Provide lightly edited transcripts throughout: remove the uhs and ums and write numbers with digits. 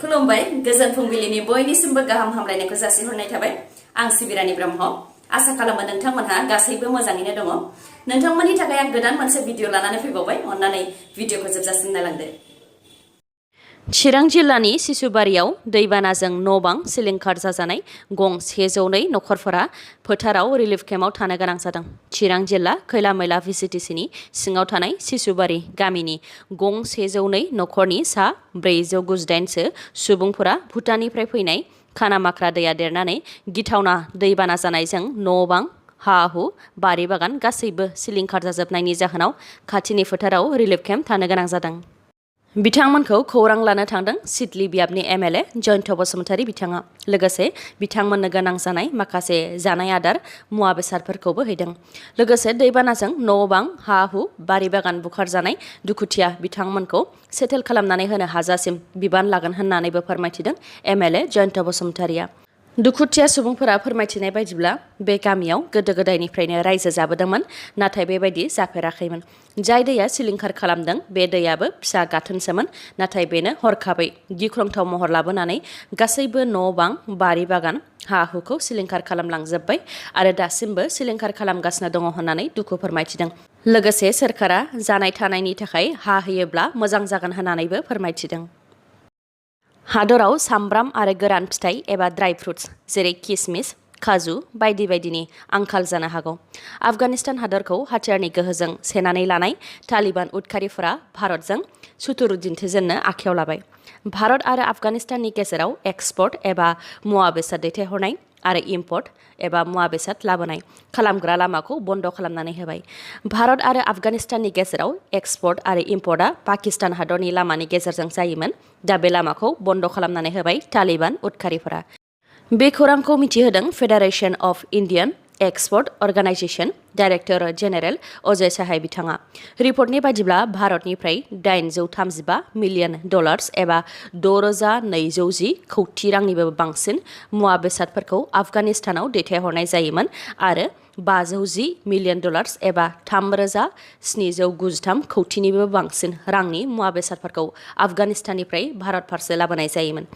खुलुमबाय गोजोन फुंबिलिनि बयनिसिमबो गाहाम हामलायनायखौ जासिहरनाय थाबाय आं सिबिरानि ब्रह्म आसा खालामो नोंथांमोनहा गासैबो मोजाङैनो दङ नोंथांमोननि थाखाय आं गोदान मोनसे भिडिअ लानानै फैबावबाय अन्नानै भिडिअखौ जोबजासिम नायलांदो चिरां जिल्लानि सिसुबारियाव दैबानाजों न'-बां सिलिंखार जाजानाय गं 102 नखरफोरा फोथाराव रिलिफ केम्पआव थानो गोनां जादों। चिरां जिल्ला खैला-मैला भिसिटिसिनि सिङाव थानाय सिसुबारि गामिनि गं 102 नखरनि सा 498 सो सुबुंफोरा भुटाननिफ्राय फैनाय खानामाख्रा दैया देरनानै गिथावना दैबाना जानायजों न'-बां हा-हु बारि बागान गासैबो सिलिंखार जाजोबनायनि जाहोनाव खाथिनि फोथाराव रिलिफ केम्प थानो गोनां जादों। बिथांमोनखौ खौरां लानो थांदों सिडली बियाबनि एमएलए जयन्त बसुमतारी बिथाङा लोगोसे बिथांमोननो गोनां जानाय माखासे जानाय आदार मुवा बेसादफोरखौबो हैदों। लोगोसे दैबानाजों न'-बां हा-हु बारि बागान बुखारजानाय दुखुथिया बिथांमोनखौ सेटेल खालामनानै होनो हाजासिम बिबान लागोन होननानैबो फोरमायथिदों एमएलए जयन्त बसुमतारीया। दुखुथिया सुबुंफोरा फोरमायथिनाय बायदिब्ला बे गामियाव गोदो गोदायनिफ्रायनो रायजो जाबोदोंमोन नाथाय बेबायदि जाफेराखैमोन। जाय दैया सिलिंखार खालामदों बे दैयाबो फिसा गाथोनसोमोन नाथाय बेनो हरखाबै गिख्रंथाव महर लाबोनानै गासैबो न'-बां बारि बागान हा-हुखौ सिलिंखार खालामलांजोब्बाय आरो दासिमबो सिलिंखार खालामगासिनो दङ होननानै दुखु फोरमायथिदों। लोगोसे सोरखारा जानाय थानायनि थाखाय हा होयोब्ला मोजां जागोन होननानैबो फोरमायथिदों। हादराव सामब्राम आरो गोरान फिथाइ एबा ड्राई फ्रुट्स जेरै किसमिस काजु बायदि बायदिनि आंखाल जानो हागौ। आफगानिस्तान हादरखौ हाथियारनि गोहोजों सेनानै लानाय तालिबान उदखारिफोरा भारतजों सुथुर दिन्थिजेननो आखायाव लाबाय। भारत आरो आफगानिस्ताननि गेजेराव एक्सपर्ट एबा मुवा बेसाद दैथायहरनाय आरो इम्पर्ट एबा मुवा बेसाद लाबोनाय खालामग्रा लामाखौ बन्द खालामनानै होबाय। भारत आरो आफगानिस्ताननि गेजेराव एक्सपर्ट आरो इम्पर्टआ पाकिस्तान हादरनि लामानि गेजेरजों जायोमोन। दा बे लामाखौ बन्द खालामनानै होबाय तालिबान उदखारिफोरा। बे खौरांखौ मिथिहोदों federation of Indian expert organisation director general Ajay Sahay बिथाङा। रिपर्टनि बायदिब्ला भारतनिफ्राय 835 मिलियन डलार्स एबा 6210 कौटि रांनिबो बांसिन मुवा बेसादफोरखौ आफगानिस्तानाव दैथायहरनाय जायोमोन आरो 510 मिलियन डलार्स एबा 3793 कौटिनिबो बांसिन रांनि मुवा बेसादफोरखौ आफगानिस्ताननिफ्राय भारत फारसे लाबोनाय जायोमोन।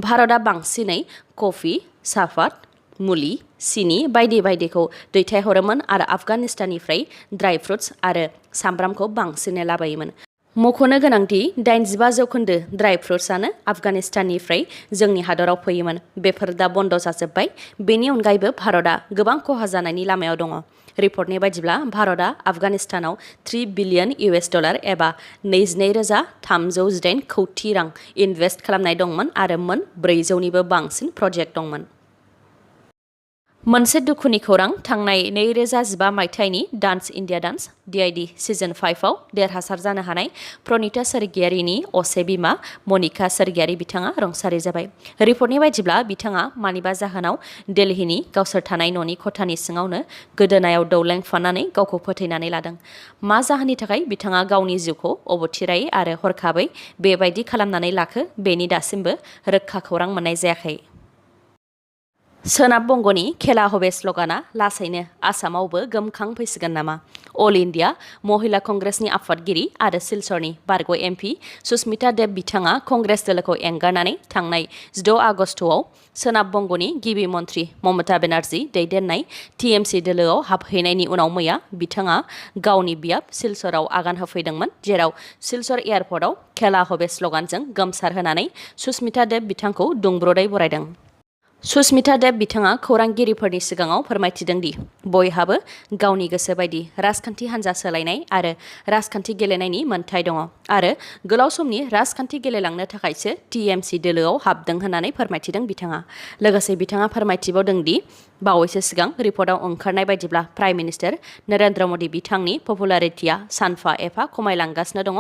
भारतआ बांसिनै कफि, सापात, मुलि, सिनि बायदि बायदिखौ दैथायहरोमोन आरो आफगानिस्ताननिफ्राय ड्राई फ्रुट्स आरो सामब्रामखौ बांसिनै लाबोयोमन। मख'नो गोनांदि 85% ड्राई फ्रुट्सआनो आफगानिस्ताननिफ्राय जोंनि हादराव फैयोमोन। बेफोर दा बन्द जाजोब्बाय। बेनि अनगायैबो भारतआ गोबां खहा जानायनि लामायाव दङ। रिपर्टनि बायदिब्ला भारतआ आफगानिस्तानाव 3 बिलियन US डलार एबा 22,318 कौटि रां इनभेस्ट खालामनाय दंमोन आरो मोन 400निबो बांसिन प्रजेक्ट दंमोन। मोनसे दुखुनि खौरां थांनाय 2015 मायथाइनि dance India dance DID season 5 आव देरहासार जानो हानाय प्रनिता सर्गियारिनि असे बिमा मनिका सर्गियारि बिथाङा रुंसारि जाबाय। रिपर्टनि बायदिब्ला बिथाङा मानिबा जाहोनाव दिल्लीनि गावसोर थानाय न'नि खथानि सिङावनो गोदोनायाव दौलेंफानानै गावखौ फोथैनानै लादों। मा जाहोननि थाखाय बिथाङा गावनि जिउखौ अबथिरायै आरो हरखाबै बेबायदि खालामनानै लाखो बेनि दासिमबो रोखा खौरां मोननाय जायाखै। सोनाब बंगनि खेला हबे स्लगाना लासैनो आसामावबो गोमखांफैसिगोन नामा? अल इन्डिया महिला कंग्रेसनि आफादगिरि आरो सिलचरनि बारग' MP सुस्मिता देब बिथाङा कंग्रेस दोलोखौ एंगारनानै थांनाय 6 आगस्टआव सोनाब बंगनि गिबि मन्त्रि ममता बेनार्जी दैदेननाय TMC दोलोआव हाबहैनायनि उनाव मैया बिथाङा गावनि बियाब सिलचराव आगान होफैदोंमोन जेराव सिलचर एयारपर्टआव खेला हबे स्लगानजों गोमसार होनानै सुस्मिता देब बिथांखौ दुंब्रुदै बरायदों। सुस्मिता देब बिथाङा खौरांगिरिफोरनि सिगाङाव फोरमायथिदों दि बयहाबो गावनि गोसो बायदि राजखान्थि हान्जा सोलायनाय आरो राजखान्थि गेलेनायनि मोन्थाय दङ आरो गोलाव समनि राजखान्थि गेलेलांनो थाखायसो TMC दोलोआव हाबदों होननानै फोरमायथिदों बिथाङा। लोगोसे बिथाङा फोरमायथिबावदों दि बावैसो सिगां रिपर्टआव ओंखारनाय बायदिब्ला प्राइम मिनिस्टार नरेन्द्र मदि बिथांनि पपुलारिटिया सानफा एफा खमायलांगासिनो दङ।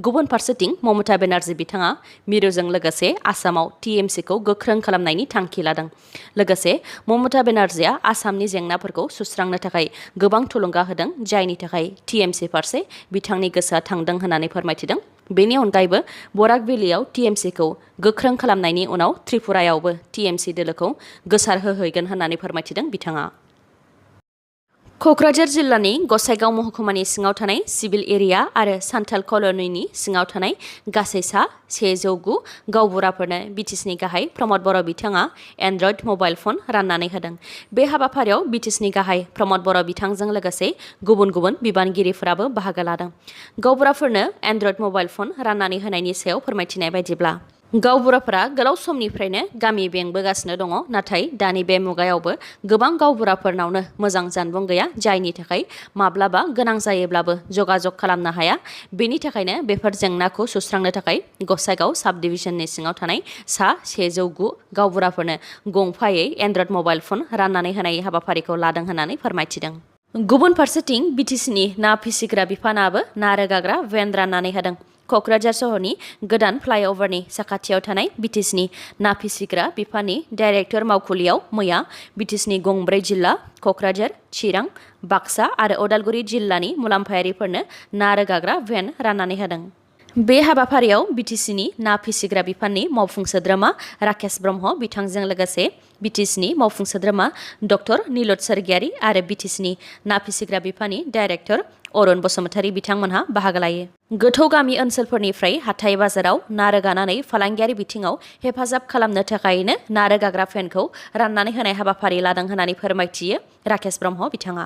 गुबुन फारसेथिं ममता बेनार्जी बिथाङा मिरुजों लोगोसे आसामाव TMCखौ गोख्रों खालामनायनि थांखि लादों। लोगोसे ममता बेनार्जीआ आसामनि जेंनाफोरखौ सुस्रांनो थाखाय गोबां थुलुंगा होदों जायनि थाखाय TMC फारसे बिथांनि गोसोआ थांदों होननानै फोरमायथिदों। बेनि अनगायैबो बराक भेलियाव TMCखौ गोख्रों खालामनायनि उनाव त्रिपुरायावबो TMC दोलोखौ गोसारहोहैगोन होननानै फोरमायथिदों बिथाङा। क'क्राझार जिल्लानि गसाइगाव महकुमानि सिङाव थानाय सिभिल एरिया आरो सान्थाल कल'निनि सिङाव थानाय गासै सा 109 गावबुराफोरनो बिटिसिनि गाहाय प्रमद बर' बिथाङा एन्ड्रइड मबाइल फन राननानै होदों। बे हाबाफारियाव बिटिसिनि गाहाय प्रमद बर' बिथांजों लोगोसे गुबुन गुबुन बिबानगिरिफोराबो बाहागो लादों। गावबुराफोरनो एन्ड्रइड मबाइल फन राननानै होनायनि सायाव फोरमायथिनाय बायदिब्ला गावबुराफोरा गोलाव समनिफ्रायनो गामि बेंबोगासिनो दङ, नाथाय दानि बे मुगायावबो गोबां गावबुराफोरनावनो मोजां जानबुं गैया, जायनि थाखाय माब्लाबा गोनां जायोब्लाबो जगाजग खालामनो हाया। बेनि थाखायनो बेफोर जेंनाखौ सुस्रांनो थाखाय गसाइगाव साब डिभिजननि सिङाव थानाय सा 109 गावबुराफोरनो गंफायै एन्ड्रइड मबाइल फन राननानै होनाय हाबाफारिखौ लादों होननानै फोरमायथिदों। गुबुन फारसेथिं बिटिसिनि ना फिसिग्रा बिफानाबो ना रोगाग्रा भेन राननानै होदों। क'क्राझार सहरनि गोदान फ्लाइअभारनि साखाथियाव थानाय बिटिसिनि ना फिसिग्रा बिफाननि डाइरेक्टर मावखुलियाव मैया बिटिसिनि गंब्रै जिल्ला क'क्राझार, चिरां, बाक्सा आरो उदालगुरि जिल्लानि मुलाम्फायारिफोरनो ना रोगाग्रा भेन राननानै होदों। बे हाबाफारियाव बिटिसिनि ना फिसिग्रा बिफाननि मावफुं सोद्रोमा राकेश ब्रह्म बिथांजों लोगोसे बिटिसिनि मावफुं सोद्रोमा डक्टर नीलद सरगियारि आरो बिटिसिनि ना फिसिग्रा बिफाननि डाइरेक्टर अरुण बसुमतारी बिथांमोनहा बाहागो लायो। गोथौ गामि ओनसोलफोरनिफ्राय हाथाइ बाजाराव ना रोगानानै फालांगियारि बिथिङाव हेफाजाब खालामनो थाखायनो ना रोगाग्रा भेनखौ राननानै होनाय हाबाफारि लादों होननानै फोरमायथियो राकेश ब्रह्म बिथाङा।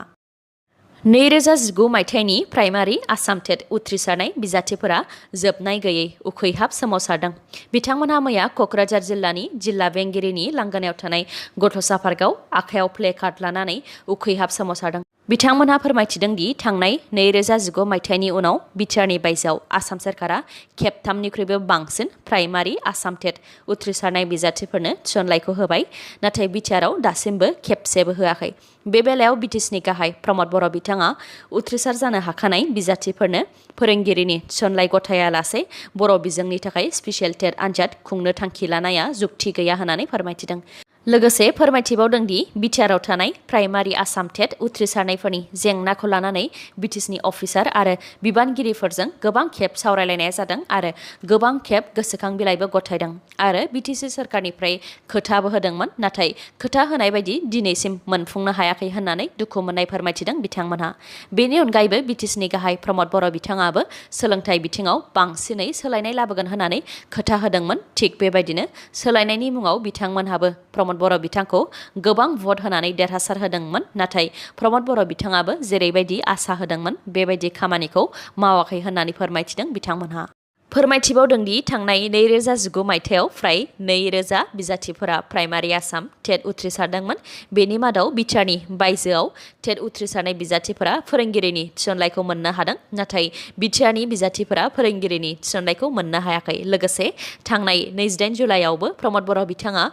2019 मायथाइनि प्राइमारि आसाम टेट उथ्रिसारनाय बिजाथिफोरा जोबनाय गैयै उखैहाब सोमावसारदों। बिथांमोनहा मैया क'क्राझार जिल्लानि जिल्ला बेंगिरिनि लांगोनायाव थानाय गथ'सा पार्कआव आखायाव प्ले कार्ड लानानै उखैहाब सोमावसारदों। बिथांमोनहा फोरमायथिदों दि थांनाय 2019 मायथाइनि उनाव बिटिआरनि बायजोआव आसाम सोरखारा खेबथामनिख्रुइबो बांसिन प्राइमारि आसाम टेट उथ्रिसारनाय बिजाथिफोरनो थिसनलाइखौ होबाय, नाथाय बिटिआरआव दासिमबो खेबसेबो होआखै। बे बेलायाव बिटिसिनि गाहाय प्रमद बर' बिथाङा उथ्रिसार जानो हाखानाय बिजाथिफोरनो फोरोंगिरिनि थिसनलाइ गथायालासे बर' बिजोंनि थाखाय स्पेसियेल टेट आनजाद खुंनो थांखि लानाया जुक्ति गैया होननानै फोरमायथिदों। लोगोसे फोरमायथिबावदों दि बिटिआरआव थानाय प्राइमारि आसाम टेट उथ्रिसारनायफोरनि जेंनाखौ लानानै बिटिसिनि अफिसार आरो बिबानगिरिफोरजों गोबां खेब सावरायलायनाय जादों आरो गोबां खेब गोसोखां बिलाइबो गथायदों आरो बिटिसि सोरखारनिफ्राय खोथाबो होदोंमोन, नाथाय खोथा होनाय बायदि दिनैसिम मोनफुंनो हायाखै होननानै दुखु मोननाय फोरमायथिदों बिथांमोनहा। बेनि अनगायैबो बिटिसिनि गाहाय प्रमद बर' बिथाङाबो सोलोंथाइ बिथिङाव बांसिनै सोलायनाय लाबोगोन होननानै खोथा होदोंमोन। थिग बेबायदिनो सोलायनायनि मुङाव बिथांमोनहाबो प्रमद बर' बिथांखौ गोबां भट होनानै देरहासार होदोंमोन, नाथाय प्रमद बर' बिथाङाबो जेरैबायदि आसा होदोंमोन बेबायदि खामानिखौ मावाखै होननानै फोरमायथिदों बिथांमोनहा। फोरमायथिबावदों दि थांनाय 2019 मायथाइयाव फ्राय 2000 बिजाथिफोरा प्राइमारि आसाम टेट उथ्रिसारदोंमोन। बेनि मादाव बिटिआरनि बायजोआव टेट उथ्रिसारनाय बिजाथिफोरा फोरोंगिरिनि थिसनलाइखौ मोननो हादों, नाथाय बिटिआरनि बिजाथिफोरा फोरोंगिरिनि थिसनलाइखौ मोननो हायाखै। लोगोसे थांनाय 28 जुलाइआवबो प्रमद बर' बिथाङा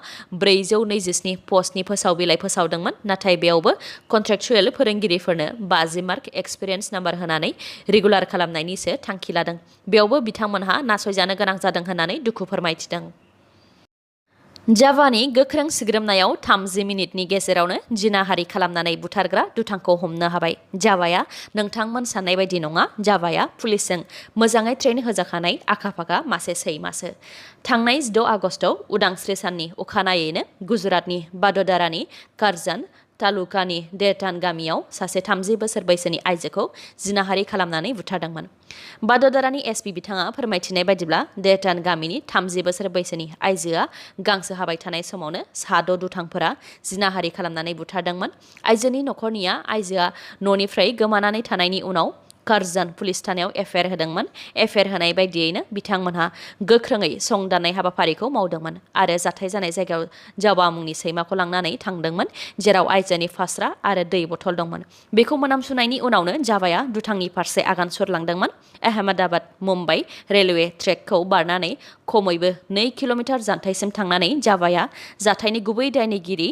427 पस्टनि फोसाव बिलाइ फोसावदोंमोन, नाथाय बेयावबो कन्ट्रेक्चुएल फोरोंगिरिफोरनो 50 मार्क एक्सपिरियेन्स नाम्बार होनानै रेगुलार खालामनायनिसो थांखि लादों। बेयावबो बिथांमोनहा नासयजानो गोनां जादों होननानै दुखु फोरमायथिदों। जाभानि गोख्रों सिग्रोमनायाव 30 मिनिटनि गेजेरावनो जिनाहारि खालामनानै बुथारग्रा दुथांखौ हमनो हाबाय। जाभाया नोंथांमोन साननाय बायदि नङा। जाभाया पुलिसजों मोजाङै ट्रेन होजाखानाय आखा-फाखा मासे सैमासो। थांनाय 6 आगस्टआव उदांस्रि साननि अखानायैनो गुजरातनि बाड'दारानि कारजान तालुकानि डेटान गामियाव सासे 30 बोसोर बैसोनि आइजोखौ जिनाहारि खालामनानै बुथारदोंमोन। बाड'दारानि एसपि बिथाङा फोरमायथिनाय बायदिब्ला डेटान गामिनि 30 बोसोर बैसोनि आइजोआ गांसो हाबाय थानाय समावनो 6 दुथांफोरा जिनाहारि खालामनानै बुथारदोंमोन। आइजोनि न'खरनिया आइजोआ न'निफ्राय गोमानानै थानायनि उनाव कारजान पुलिस थानायाव एफआइआर होदोंमोन। एफआइआर होनाय बायदियैनो बिथांमोनहा गोख्रोङै संदाननाय हाबाफारिखौ मावदोंमोन आरो जाथाय जानाय जायगायाव जावा मुंनि सैमाखौ लांनानै थांदोंमोन, जेराव आइजोनि फास्रा आरो दै बथल दंमोन। बेखौ मोनामसुनायनि उनावनो जावाया दुथांनि फारसे आगान सुरलांदोंमोन। आहमेदाबाद मुम्बाइ रेलवे ट्रेकखौ बारनानै खमैबो 2 किल'मिटार जानथायसिम थांनानै जावाया जाथायनि गुबै दायनिगिरि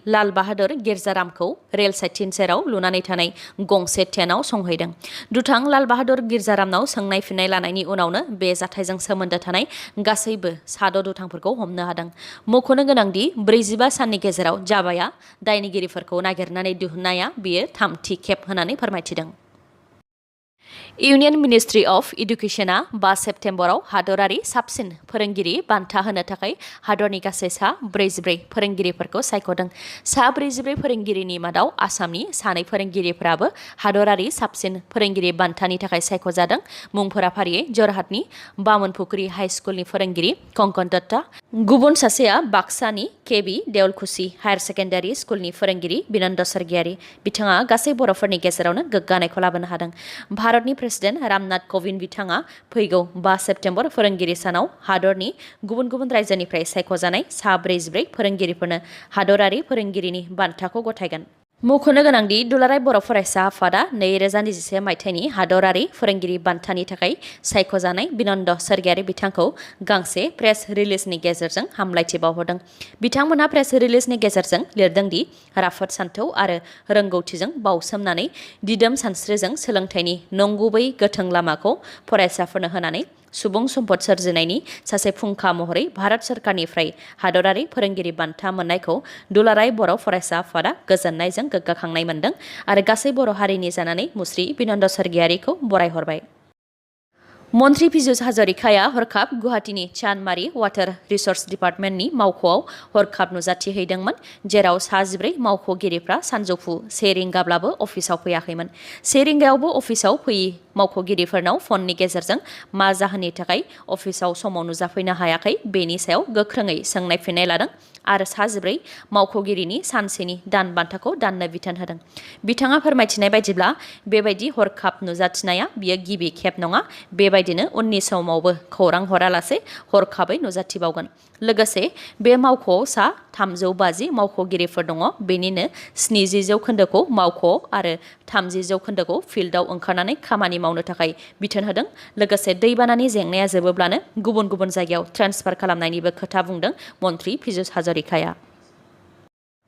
लाल बाहादुर गिर्जारामखौ रेल साइथिं सेराव लुनानै थानाय गंसे टेन्टआव संहैदों। दुथां लाल बाहादुर गिर्जारामनाव सोंनाय फिननाय लानायनि उनावनो बे जाथायजों सोमोन्दो थानाय गासैबो 6 दुथांफोरखौ हमनो हादों। मख'नो गोनांदि 45 साननि गेजेराव जावाया दायनिगिरिफोरखौ नागिरनानै दिहुननाया बेयो 3थि खेब होननानै फोरमायथिदों। इउनियन मिनिस्ट्रि अफ इडुकेशना 5 सेप्तेम्बराव हादरारि साबसिन फोरोंगिरि बान्था होनो थाखाय हादरनि गासै सा 44 फोरोंगिरिफोरखौ सायख'दों। सा 44 फोरोंगिरिनि मादाव आसामनि सानै फोरोंगिरिफोराबो हादरारि साबसिन फोरोंगिरि बान्थानि थाखाय सायख'जादों। मुंफोरा फारियै जरहाटनि बामोनफुख्रि हाइ स्कुलनि फोरोंगिरि कंकन दत्ता, गुबुन सासेया बाक्सानि केबि देवलखुसि हायार सेकेन्डारि स्कुलनि फोरोंगिरि बिनन्द सरगियारि। बिथाङा गासै बर'फोरनि गेजेरावनो गोग्गानायखौ लाबोनो हादों। भारतनि प्रेसिडेन्ट रामनाथ कविन्द बिथाङा फैगौ 5 सेप्तेम्बर फोरोंगिरि सानाव हादरनि गुबुन गुबुन रायजोनिफ्राय सायख'जानाय सा 44 फोरोंगिरिफोरनो हादरारि फोरोंगिरिनि बान्थाखौ गथायगोन। मख'नो गोनांदि दुलाराय बर' फरायसा आफादा 2021 मायथाइनि हादरारि फोरोंगिरि बान्थानि थाखाय सायख'जानाय बिनन्द सरगियारि बिथांखौ गांसे प्रेस रिलिजनि गेजेरजों हामलायथि बावहरदों। बिथांमोनहा प्रेस रिलिजनि गेजेरजों लिरदों दि राफोद सान्थौ आरो रोंगौथिजों बावसोमनानै दिदोम सानस्रिजों सोलोंथाइनि नंगुबै गोथों लामाखौ फरायसाफोरनो होनानै सुबुं सम्पद सोरजिनायनि सासे फुंखा महरै भारत सरकारनिफ्राय हादरारि फोरोंगिरि बान्था मोननायखौ दुलाराय बर' फरायसा आफादा गोजोननायजों गोग्गाखांनाय मोन्दों आरो गासै बर' हारिनि जानानै मुस्रि बिनन्द सरगियारिखौ बरायहरबाय। मन्त्रि पीयूष हाजरिकाया हरखाब गुवाहाटीनि चानमारि वाटार रिसर्स डिपार्टमेन्टनि मावख'आव हरखाब नुजाथिहैदोंमोन, जेराव सा 14 मावख'गिरिफ्रा सानजौफु 1 रिंगाब्लाबो अफिसाव फैयाखैमोन। 1 रिंगायावबो अफिसाव फैयि मावख'गिरिफोरनाव फननि गेजेरजों मा जाहोननि थाखाय अफिसाव समाव नुजाफैनो हायाखै बेनि सायाव गोख्रोङै सोंनाय फिननाय लादों आरो सा 14 मावख'गिरिनि सानसेनि दान बान्थाखौ दाननो बिथोन होदों। बिथाङा फोरमायथिनाय बायदिब्ला बेबायदि हरखाब नुजाथिनाया बियो गिबि खेब नङा। बेबायदिनो उननि समावबो खौरां हरालासे हरखाबै नुजाथिबावगोन। लोगोसे बे मावख'आव सा 350 मावख'गिरिफोर दङ। बेनिनो 70% मावख' आरो 30% फिल्डआव ओंखारनानै खामानि मावनो थाखाय बिथोन होदों। लोगोसे दैबानानि जेंनाया जोबोब्लानो गुबुन गुबुन जायगायाव ट्रेन्सफार खालामनायनिबो खोथा बुंदों मन्त्रि पीयूष हाजरिकाया।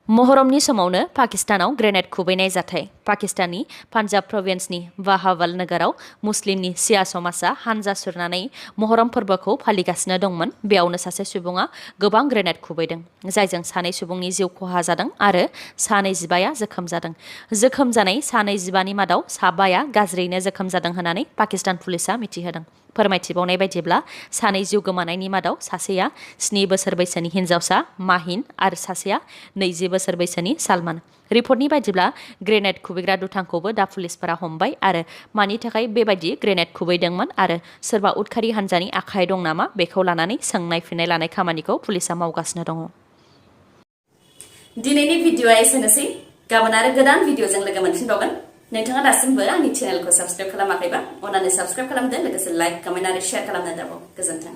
महरमनि समावनो पाकिस्तानाव ग्रेनेड खुबैनाय जाथाय। पाकिस्ताननि पान्जाब प्रभिन्सनि बाहावाल नोगोराव मुस्लिमनि शिया समाजा हानजा सुरनानै महरम फोरबोखौ फालिगासिनो दंमोन। बेयावनो सासे सुबुङा गोबां ग्रेनेड खुबैदों, जायजों सानै सुबुंनि जिउ खहा जादों आरो सा 25 जोखोम जादों। जोखोम जानाय सा 25 नि मादाव सा 5 गाज्रियैनो जोखोम जादों होननानै पाकिस्तान पुलिसा मिथिहोदों। फोरमायथिबावनाय बायदिब्ला सानै जिउ गोमानायनि मादाव सासेया 7 बोसोर बैसोनि हिन्जावसा माहिन आरो सासेया 20 बोसोर बैसोनि सालमान। रिपर्टनि बायदिब्ला ग्रेनेड खुबैग्रा दुथांखौबो दा पुलिसफोरा हमबाय आरो मानि थाखाय बेबायदि ग्रेनेड खुबैदोंमोन आरो सोरबा उदखारि हान्जानि आखाइ दं नामा बेखौ लानानै सोंनाय फिननाय लानाय खामानिखौ पुलिसा मावगासिनो दङ। दिनैनि भिडिअआ एसेनोसै। गाबोन आरो गोदान भिडिअजों लोगो मोनफिनबावगोन। नोंथाङा दासिमबो आंनि चेनेलखौ साबस्क्राइब खालामाखैबा अन्नानै साबस्क्राइब खालामदो, लोगोसे लाइक, कमेन्ट आरो शेयार खालामनो दाबाव। गोजोन्थों।